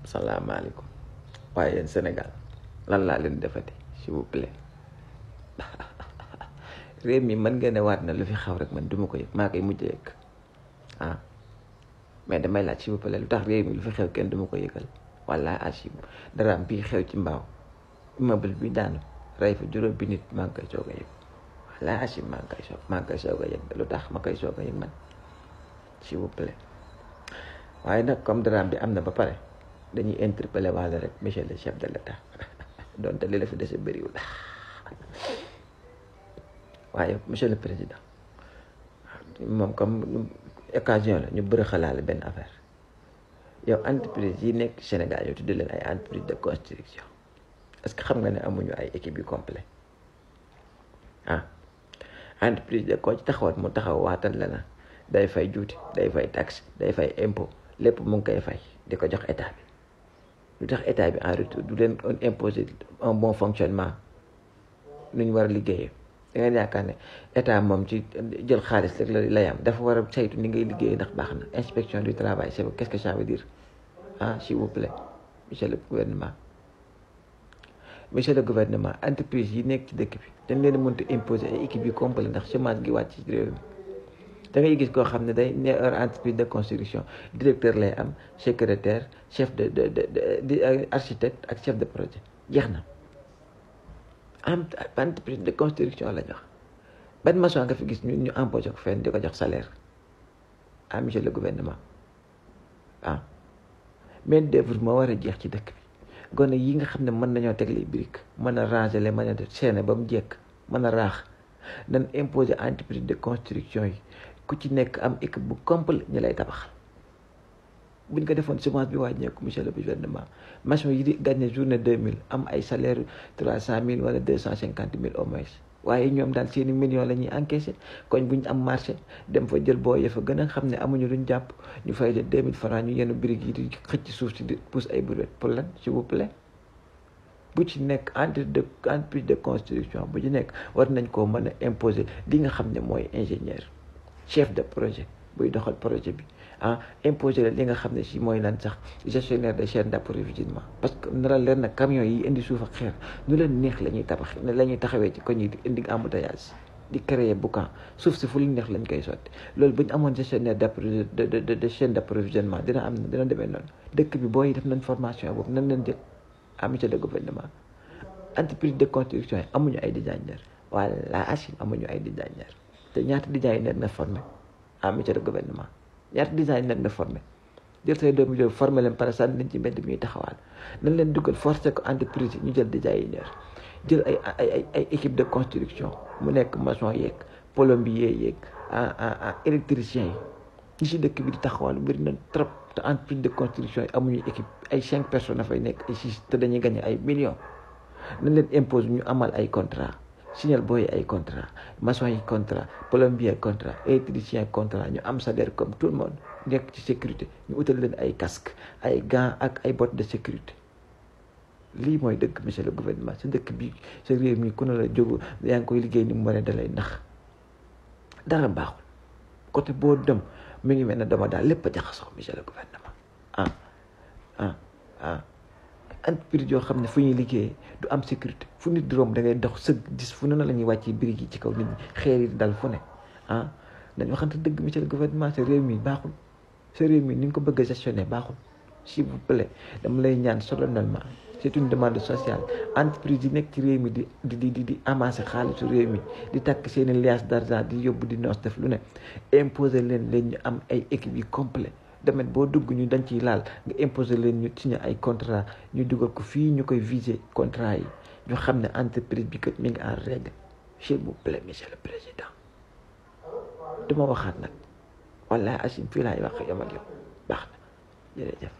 salaamaaleykum waaye yéen Sénégal lan laa leen defati s'il vous plaît réew mi mën ngeen a waat na lu fi xaw rek man duma ko yëg maa koy mujj a yëg mais damay laaj s'il vous plaît lu tax réew mi lu fi xew kenn duma ko yëgal walla archive daraam bii xew ci mbaaw immeuble bi daanu rey fa juróom bi nit maa ngi koy soog a yëg walla archive maa ngi koy soog a yëg lu tax ma koy soog a yëg man s'il vous plaît waaye nag comme daraam bi am na ba pare dañuy interpeller walla rek monsieur le chef de l'État donte li la fi dese bëriwul waaye monsieur le président moom comme occasion la ñu bëri xalaale benn affaire yow entreprise yi nekk Sénégal yow tuddee leen ay entreprise de construction est-ce que xam nga ne amuñu ay équipe yu complet entreprise de ko ci taxawat mu taxaw waatal la na day fay juuti day fay taxe day fay impôt lépp mu ngi koy fay di ko jox état bi lu tax état bi en retour du leen imposer un bon fonctionnement nu ñu war a liggéeyee da ngeen yaakaar ne état moom ci jël xaalis rek la lay am dafa war a saytu ni ngay liggéeyee ndax baax na inspection du travail c'est qu'est-ce que ça veut dire s'il vous plaît monsieur le gouvernement entreprise yi nekk ci dëkk bi dañ leen mënta imposer ay équipe yu complet ndax chômage gi wàcc ci réew mi da ngay gis koo xam ne day ne entreprise de construction directeur lay am secrétaire chef de architecte ak chef de projet jeex na entreprise de construction la ñu wax ban maçon nga fi gis ñu embauché ko fenn di ko jox salaire monsieur le gouvernement main d'œuvre moo war a jeex ci dëkk bi gone yi nga xam ne mën nañoo teg les briques mën a ranger les mën a def chaîne ba mu jekk mën a raax dañ imposer entreprise de construction yi ku ci nekk am équipe bu complet ñu lay tabaxal buñ ko defoon semence bi wàññeeku monsieur le gouvernement maçon yi di gagné journée 2000 am ay salaire 300 000 wala 250 000 au moins waaye ñoom daal seeni millions la ñuy encaissé koñ buñ am marché dem fa jël boo fa gën a xam ne amuñu luñ jàpp ñu fay leen 2000 francs ñu yenn briques yi di xëcc suuf si di pousse ay brouettes pour lan s'il vous plaît bu ci nekk entreprise de construction bu ci nekk war nañ koo mën a imposer li nga xam ne mooy ingénieur chef de projet buy doxal projet bi imposer la li nga xam ne si mooy lan sax gestionnaire de chaîne d'approvisionnement parce que nara leen nag camion yi indi suuf ak xeer nu leen neex la ñuy tabax la ñuy taxawee ci koñ yi di indi embouteillage di créer boucan suuf si fu lu neex lañ koy sotti loolu bu ñu amoon gestionnaire de chaîne d'approvisionnement dina demee noonu dëkk bi booy def nañ formation boobu nañ leen jël monsieur le gouvernement entreprise de construction yi amuñu ay designer wala achine amuñu ay designer te ñaata designer na formé monsieur le gouvernement ñaata designer na formé jël say doomu jël formé leen par exemple nañ ci mbedd mi taxawaal nañ leen dugal forcé ko entreprise yi ñu jël designer jël ay équipe de construction mu nekk maçon yeeg plombier yeeg électricien yi ñi si dëkk bi di taxawal bëri na trop te entreprise de construction yi amuñu équipe ay 5 personnes dafay nekk ay 6 te dañuy gagné ay millions nañ leen impose ñu amal ay contrat signal booy ay contrat maçon yi contrat plombier contrat électricien contrat ñu am salaire comme tout le monde nekk ci sécurité ñu utal leen ay casque ay gants ak ay bottes de sécurité lii mooy dëgg monsieur le gouvernement sa dëkk bi sa réew mi ku ne la jógu yaa ngi koy liggéey ni mu waree dalay ndax dara baaxul côté boo dem mi ngi mel ne dama daal lépp a jaxasoo monsieur le gouvernement entreprise yoo xam ne fu ñuy liggéeyee du am sécurité fu nit di romb da ngay dox sëgg gis fu ne la ñuy wàccee briques yi ci kaw nit ñi xeer yi dal fu ne dañu waxante dëgg monsieur le gouvernement sa réew mi baaxul sa réew mi ni nga ko bëgg a gestionner baaxul s'il vous plaît dama lay ñaan solennellement c'est une demande sociale entreprise yi nekk ci réew mi di amasser xaalisu réew mi di takk seeni liasse d'argent di yóbbu di noos def lu ne imposer leen ñu am ay équipes yi complet demet boo dugg ñu dañ ciy laal nga imposer leen ñu signé ay contrat ñu dugal ko fii ñu koy viser contrat yi ñu xam ne entreprise bi kat mi ngi en règle s'il vous plaît monsieur le président duma waxaat nag wallahi asim fii laay wax yam ak yow baax na jërëjëf